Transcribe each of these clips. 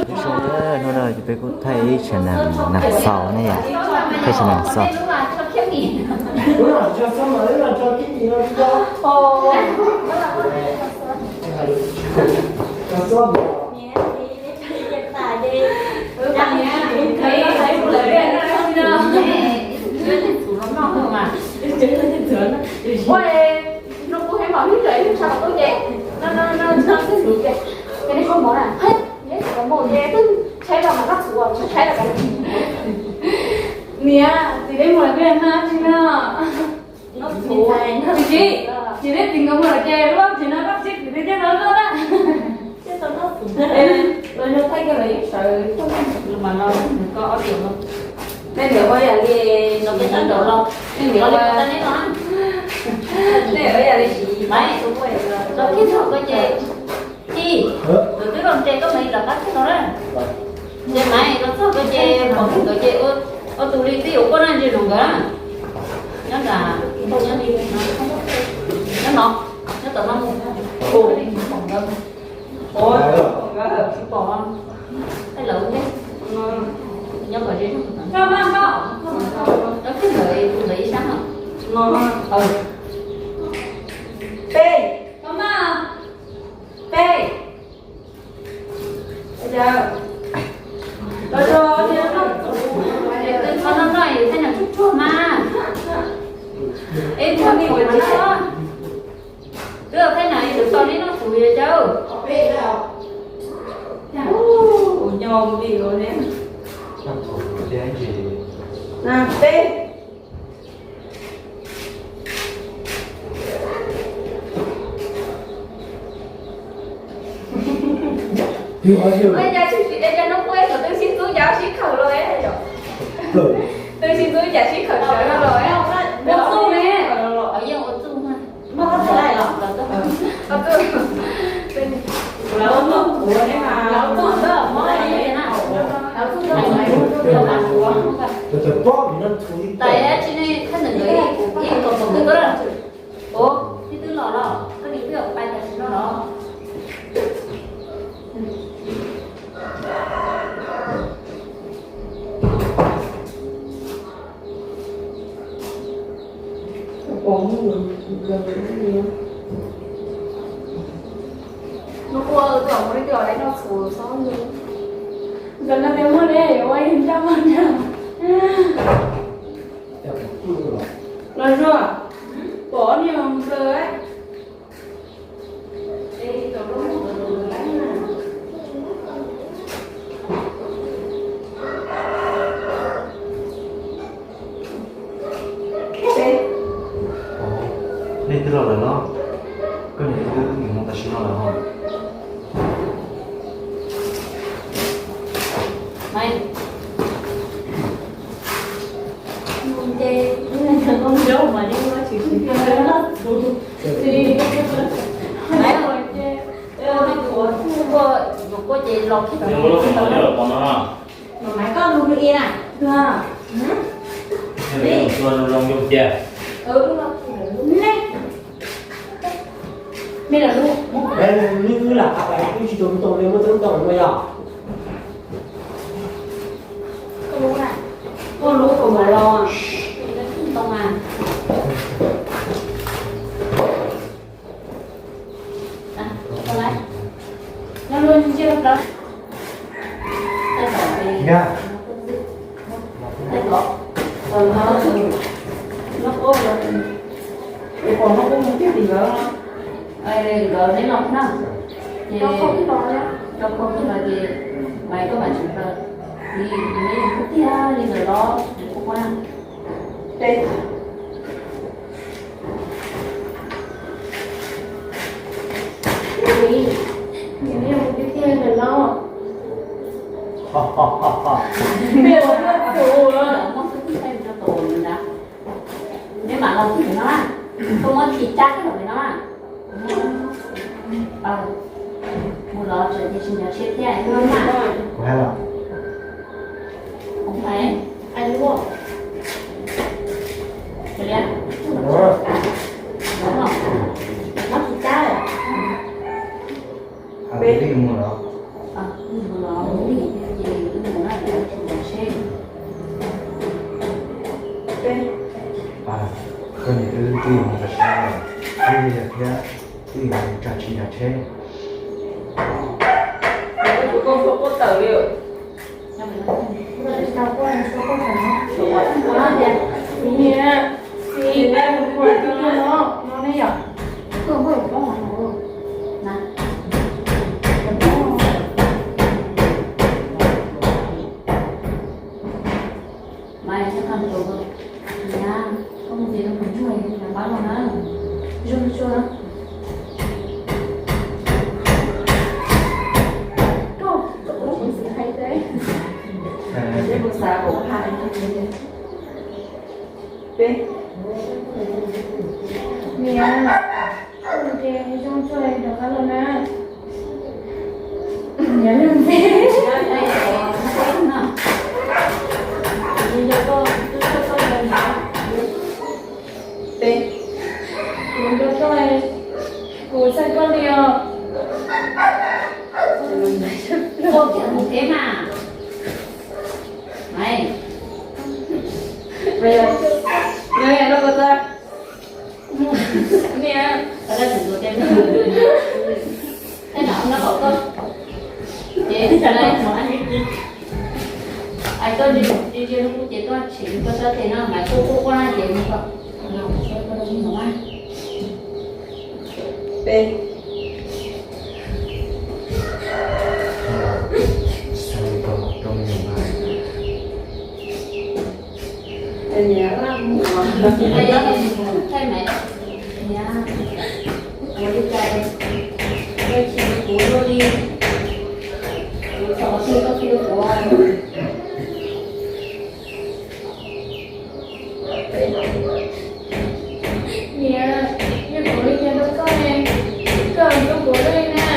Nyob zoo, hnub no ces peb kuj thaij ib tsham nas xaus ne yom, thaij tsham nas xaus. Niam, txiv deb mus lawm peb hmab tsis no. Tsis, txiv deb txiv nkawd mus lawm ces loj tsis no, loj tsis txiv deb coj no loj na. Los yog thaij kiag los yeej sawv, mas no nws koj ob tiam no. Nej niam ua yam li no, nej niam ua, nej ua yam li siv, los kiag txog koj ces, Ci, lawv twb los nres koj mas los qab kiag no na. Ces mas los txog koj ces pom nkawd ces ua tus li twb yuav quaj naj ntseg rau nkawd na. Nyob nram, nyob li, nyob no, nyob tom no mus. Pom nkawd, pom nkawd, tsis pom. Thaij lawv, nyob kom ze, nyob kiag ntawd, tus ntawd ib sab no. Peb, peb. Los zoo, noj noj yus thaij nas tsuag tsuag mas. Es tsuag me kuv tsis tsuag. Twb thaij nas ib tug tau neb noj txuv yog cawg. Nyob li ne. Nas peb. Ua cas tsis es cas hnub qub es kom twb sib ntxub cas sib khawm los es yom? Twb sib ntxub cas sib khawm sawv los es. Ua txuj ne. Yeej ua txuj. Tais tsis ne, thaj ntawm nkawd ib, ib kom pom nkawd tuaj. Ua, tib twb los los, koj nim twb pais tam sim no los. Hnub qub tus mus li twb los lawv noj txhuv txhob li. Ntawm no tias muaj li ua ib nrab muaj nrab. Los Zuag, pom niag nplawg. Nej twb los lawm los? Koj niam twb mus tam sim no lawm hos. Koj lub, koj lub, koj lub. Nkawd neb los na, ces rau khau kiag los ces mas koj mam tseem plaws li, neb yog tiag li ntawd los kuv kuaj. Neb mam los kiag pem no, koj muab thim cab kiag los pem no. Mus los tseem tias tsis nco siab thiab. Kuv hais los. Mus los. Twb yog mus nram sab, twb yog thiab, twb yog mus tsa tsheb nram tsheb. Mas koj mus tis rau tus ntsuag, nws pab los na. Zoo tsuag. Koj, kuv xav hais tias, kuv xav kom hais. Peb. Niam, ces zoo tsuag rov qab los na. Niam, lwm ntxiv. Peb. Kuv nco koj, kuv txhawj koj li os. Koj mus peb mas. Niam, niam, niam. Ais koj ntsia ntsia ntsia lub ces koj tshem koj sab tes no mas koj quaj quaj na ces mus kom no. Peb. Niam laj muam, thaij maiv, niam, ua li cas, tsis kuv luaj li, kuv txom txhua koj qhia kuv. Niam, yog kuv li cas rau koj ne, koj txhob kuv luaj li na,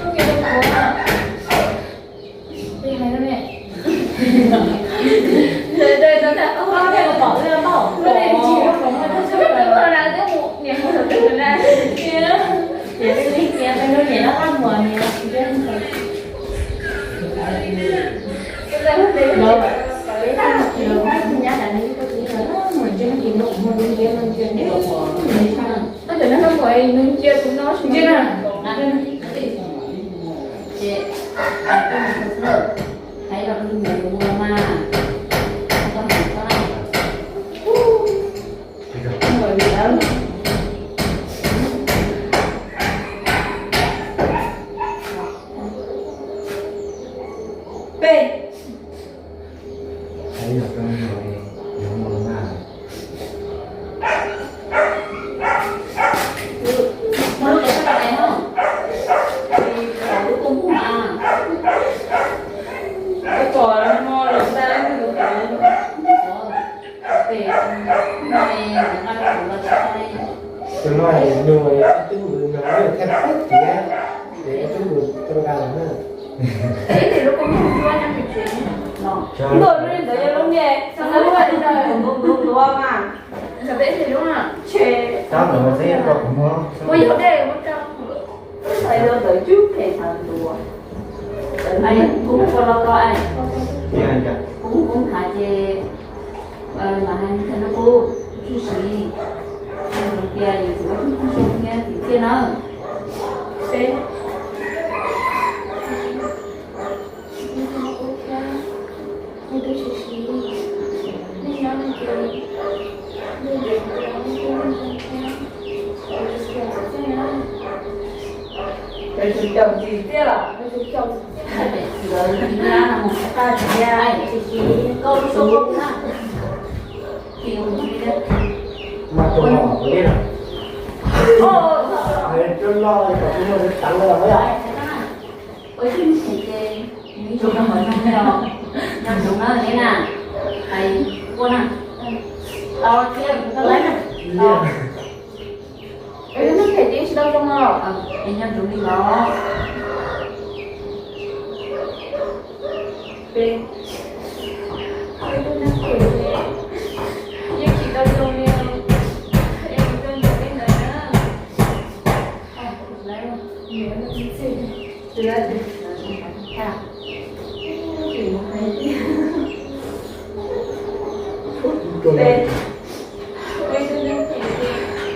koj qhia rau kuv. Peb hais rau ne. Ntawd tau tau tau, pom lawm, pom lawm, pom lawm, niam mus tau tau na. Niam, niam, niam, niam, niam, niam, niam, niam, niam. Ces, hais rau tus niam mus mas, koj hais koj na. Peb. Hais yog koj mus, yog mus mas. Muaj lub koj tais no, lub koj mus mas. Koj pom no los ntag, koj tus tais. Tus no nug ib tug no thiaj pab tias, ces ib tug tus nqa los na. Ntuj, lub ntawd yog lub niag, lub ntuj ntuj ntuj mas. Tab ntawd mas xwb koj kuv muab. Muab yog dej muab rau. Ais, kuv mus koj los koj ais. Kuv mus kuv hnav ces mam hais rau kuv tshwm sim. Tias yus txawm ua tub tub zoo thiab tim tiaj na. Lawv tsis caum tsis tiaj, lawv tsis caum tsis tiaj, lawv tsis caum tsis tiaj, tsis tiaj, koj lub suab koj na. Mas tus no kuv yeej, tus no kom kuv muag teev lawm yom. Ua ib tug me xeem ces nws ib tug nyob hauv no, nyob zoov na, neb na, hais ua na, tau thiab kuv tau laib na. Es nws phem ces yeej tsis tau zoo os. Es nyob zoov li los. Peb. Peb tug neeg phem ces yeej tsis tau zoo li os. Es kuv tuaj nrog peb ntawd na. Peb. Peb tug neeg phem ces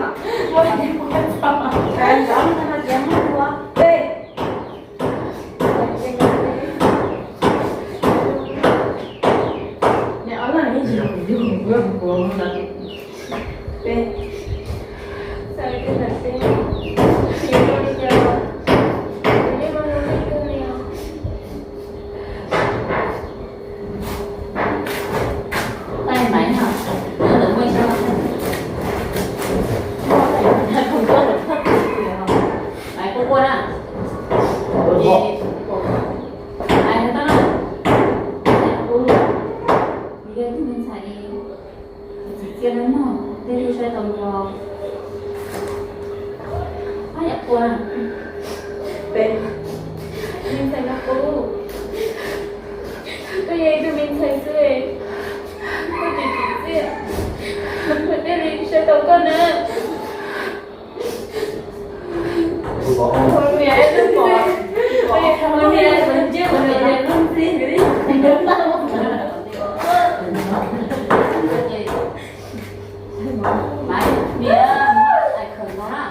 Muab txog. Ntawd no ces muab ua peb. Niam ob leeg ib tsis yog kuv yug, kuv yog kuv ua ntawd. Peb. Txhais li ntawm peb. Tsis yog li cas. Kuv yeej muaj lub neej twg li os. Thaij Maiv no, ntawd muaj ib sab. Maiv quaj quaj na. Maiv no toj na. Yog ib tug me ntxhais li, txiv txiaj na mog, tej lus saib tau nrog. Ab, yam quaj na. Peb. Me ntxhais no kuv, koj yog ib tug me ntxhais xwb, koj tsis txiv txiaj, kuv thiaj li saib tau koj na. Maiv, niam, ais khawm no na.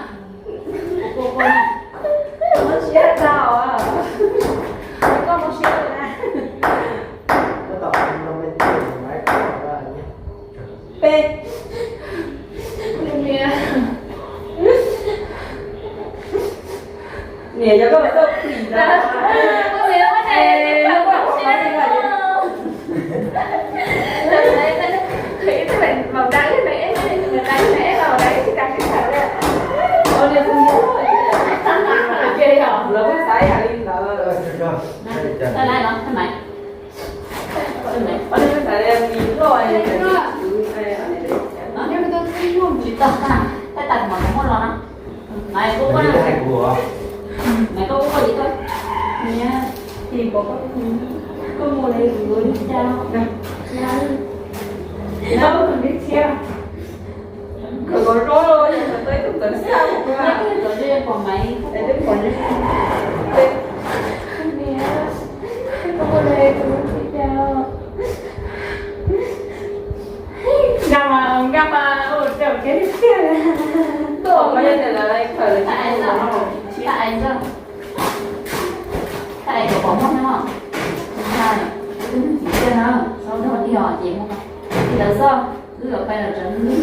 Kuv quaj quaj na. Muab siab tau. Koj muab siab tau na. Peb. Niam, yog koj tau plis na. Lawv kuj xav yam li ntawd. Tsis tau, tab tom kuv mam muab los no. Maiv, koj quaj, Maiv, koj quaj li koj, niam, koj mus li kuv li cas. Koj tus li thiab. Koj tus li pom Maiv, niam, koj mus li kuv li cas. Nkag mas, nkag mas, ua raws kev li thiab. Tuaj, koj yog tias lawv khaws lawv tsis ais, tsis ais, tsis ais kom pom muag no. Ntshai, wb twb txiv txiaj na, txhob dog dig os, ces mus li ntawd xwb, wb yuav pais lawm tsav ntuj.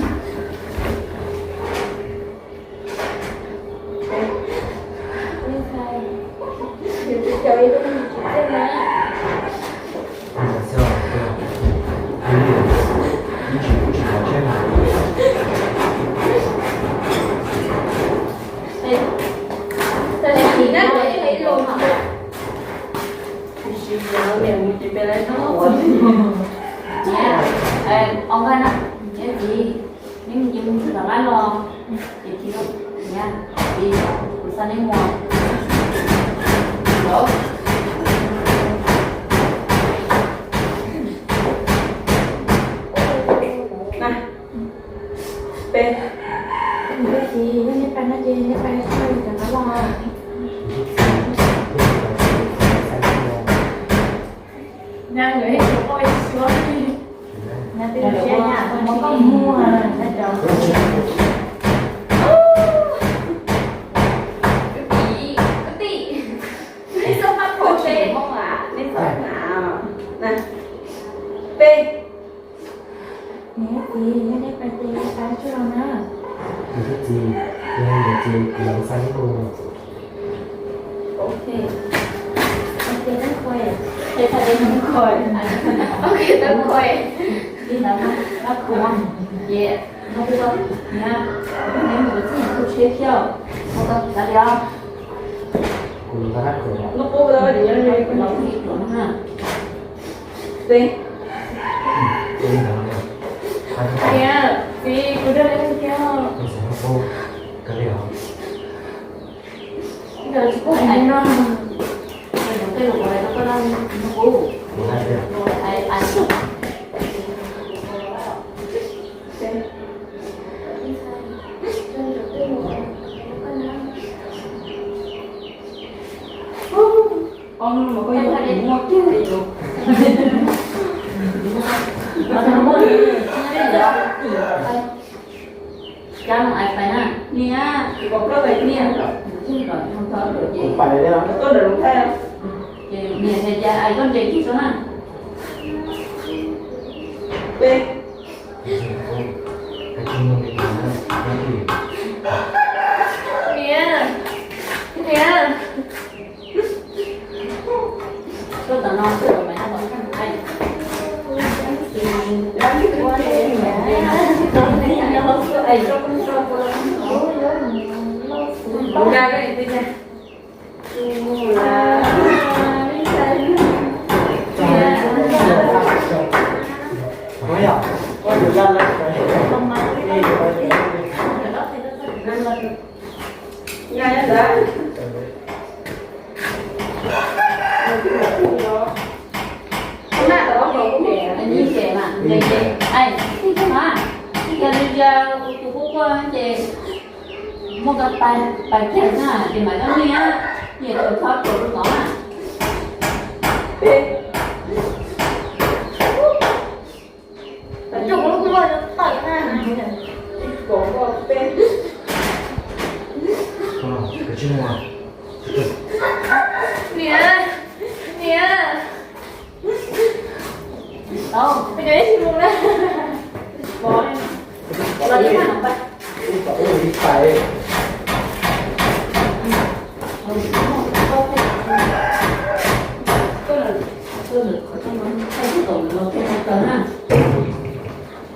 Ua nkag na, neb mus ces mus txog tom qab los, ces kuv xa neb mus. Peb. Neb txiv, yog neb pais no ces neb pais txog tom qab los. Nyab nkawd ib tug quaj ib suab. Nyab twb siab nyab muab koj muag na cov. Kwv tij, kwv tij, neb txhob pab pom peb, neb txhob na. Peb. Niam thiab txiv, yog nej pais ces pab tsuag los na. Niam thiab txiv, yog nej ces kuv xa neb mus. Ok. Ok, thank you. Thank you, thank you. Ok, thank you. Li ntawd no, no kuv, yes, no kuv, niam, neb mus txij tus tsheb thiab, no kuv xav li os. Kuv nqa rab khawm no. No kuv, kuv los kuv li ruam no na. Txiv. Txiv, kuv dag li thiab. Nkawd tsis pub kuv mus no. Tej lus kuv hais rau koj no, no kuv. Ais pais na, niam, niam, niam, ces niam hais tias ais koj nres kiag tso na. Niam, niam. Ais, tij tug na, yog li tus qub quaj ces muab koj pais kiag na ces mam coj niam, niam tus thab tus tod na. Niam, niam. Tau, peb cov ib tsis mus na. Los ib tag no pais.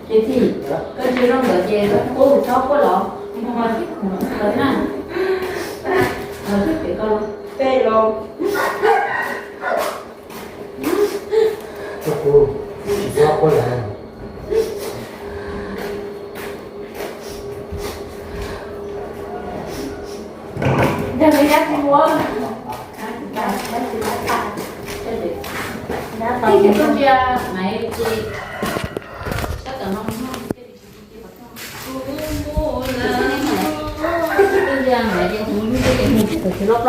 Ces txij koj tsis zoo nkawd ces koj qub tsob quaj los, mus mas tib khoom nkawd na. Los twb pem koj los pem los. Koj qub tsis txhob quaj lawm. Yog li dab tsis ua. Tij tsis tuaj ntsia maiv ces sab tom no. Tij tsis tuaj ntsia maiv ces mus ntsia ces mus tsis tau tsis loj